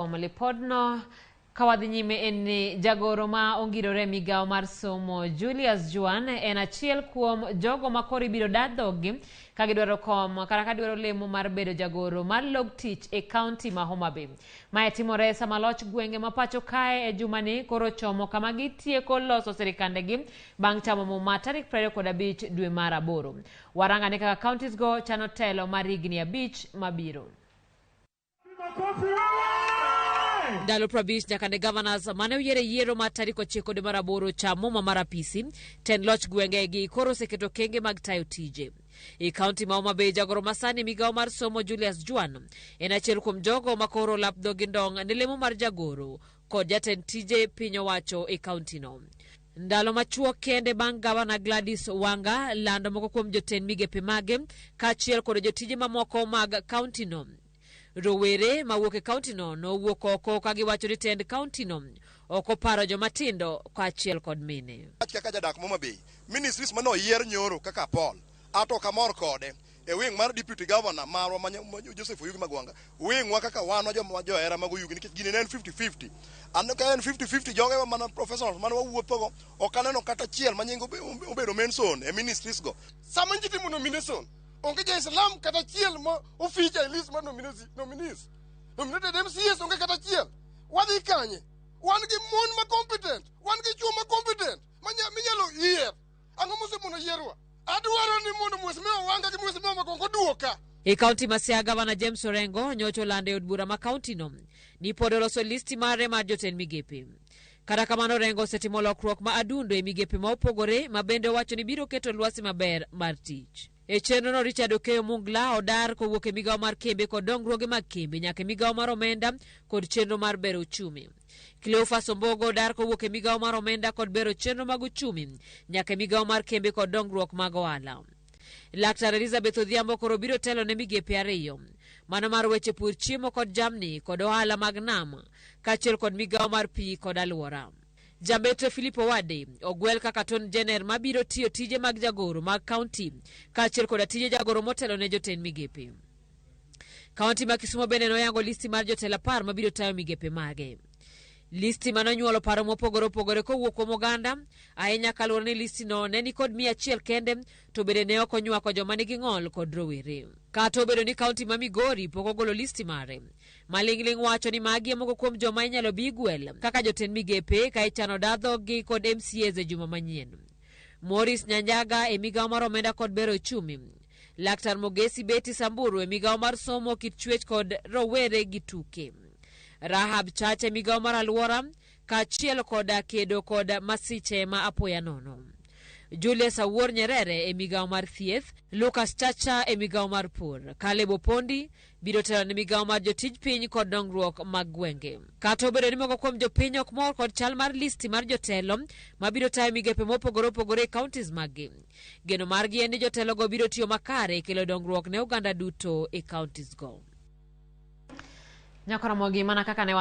Kuom lipodno ka wadhi nyime en ni jagoro ma ongirore e migawo mar somo Julius Juan en achiel kuom jogo ma koro ibiro da dhoggi ka gidwaro kom kata ka dwaro lemo mar bedo jagoro mar log tich e kaunti ma Homa Bay. Mae timore sama loch gwenge ma pacho kae e jumani koro chomo kama gitieko loso sirikandegi bang' chamo muma tarik 25 dwe mar aboro. Warangane kaka counties go chano telo mar higni 5 mabiro. Ndalo 50 nyaka ne governors mane oyier e yiero mar tarik 9 dwe mar aboro cham muma mar apisi, tend loch gwenge gi koro oseketo okenge mag tayo tije. E kaunti ma Homa Bay, jagoro masani migawo mar somo Julius Juan en achiel kuom jogo ma koro lap dhogi ndong' ne lemo mar jagoro kod jatend tije piny owacho e kauntino. Ndalo machuok kende bang' gavana Gladys Wanga lando moko kuom jotend migepe mage kaachiel kod jotije mamoko mag kauntino. Rowere mawuok e kauntino nowuok oko ka giwacho ni tend kauntino ok oparo joma tindo kaachiel kod mine. Wach kaka jadak Homa Bay, ministries mane oyier nyoro kaka Paul, ato ok amor kode. E wing mar deputy governor marwa ma Joseph Oyugi Magwanga, wing wa kaka wan joma johera mag Oyugi nikech gini ne en 50-50. An ka en 50-50 joge mana professionals mane wawuothogo ok aneno kata achiel ma nying obedo mention e ministries go. Sama ji timo nomination, onge ja-Islam kata achiel ma oficha e list mar nominees. Nominated MCAs onge kata achiel. Wadhi kanye? Wan gi mon ma competent, wan gi chuo ma competent, minyalo yier. Ang'o mosemono yierwa? Adwaro ni mondo Mheshimiwa Wanga gi Mheshimiwa Magongo oduoka. E kaunti ma Siaya, gavana James Orengo nyocha olando e od bura ma kauntino ni pod oloso listi mare mar jotend migepe. Kata kamano Orengo osetimo lokruok ma adundo e migepe ma opogore ma bende owacho ni biro keto lwasi maber mar tich. E chenrono Richard Okeyo Mungla odar kowuok e migawo mar kembe kod dongruoge mag kembe nyaka e migawo mar omenda kod chenro mar bero uchumi. Cleophas Ombogo odar kowuok e migawo mar omenda kod bero chenro mag uchumi nyaka e migawo mar kembe kod dongruok mag ohala. Laktar Elizabeth Odhiambo koro biro telo ne migepe 2, mano mar weche pur, chiemo kod jamni kod ohala mag nam, kaachiel kod migawo mar pi kod alwora. Jabetre Philip Owade ogwel kaka Attorney General mabiro tiyo tije mag jagoro mag kaunti kaachiel koda tije jagoro motelo ne jotend migepe. Kaunti ma Kisumo bende noyango listi mar jotelo 10 mabiro tayo migepe mage. Listi manonyuolo paro mopogore opogore kowuok kuom oganda, ahinya kaluwore ni listino ne nikod 100 kende to bende ne ok onywako joma nigi ng'ol kod rowere. Kata obedo ni kaunti ma Migori pok ogolo listi mare, Maling'ling wacho ni magi e moko kuom joma inyalo bi gwel kaka jotend migepe ka ichano dadhogi kod MCAs e juma manyien. Maurice Nyanjaga e migawo mar omenda kod bero uchumi. Laktar Mogesi Betty Samburu e migawo mar somo, kit chwech kod rowere gi tuke. Rahab Chacha e migawo mar alwora kaachiel kod kedo kod masiche ma apoya nono. Julius Awuor Nyerere e migawo mar thieth, Lucas Chacha e migawo mar pur, Caleb Opondi biro telo ne migawo mar jotij piny kod dongruok mag gwenge. Kata obedo ni moko kuom jopiny ok mor kod chal mar listi mar jotelo mabiro tayo migepe mopogore opogore e counties maggi, geno margi en ni jotelogo biro tiyo makare e kelo dongruok ne oganda duto e counties go. Nyakoramogi mana kaka ne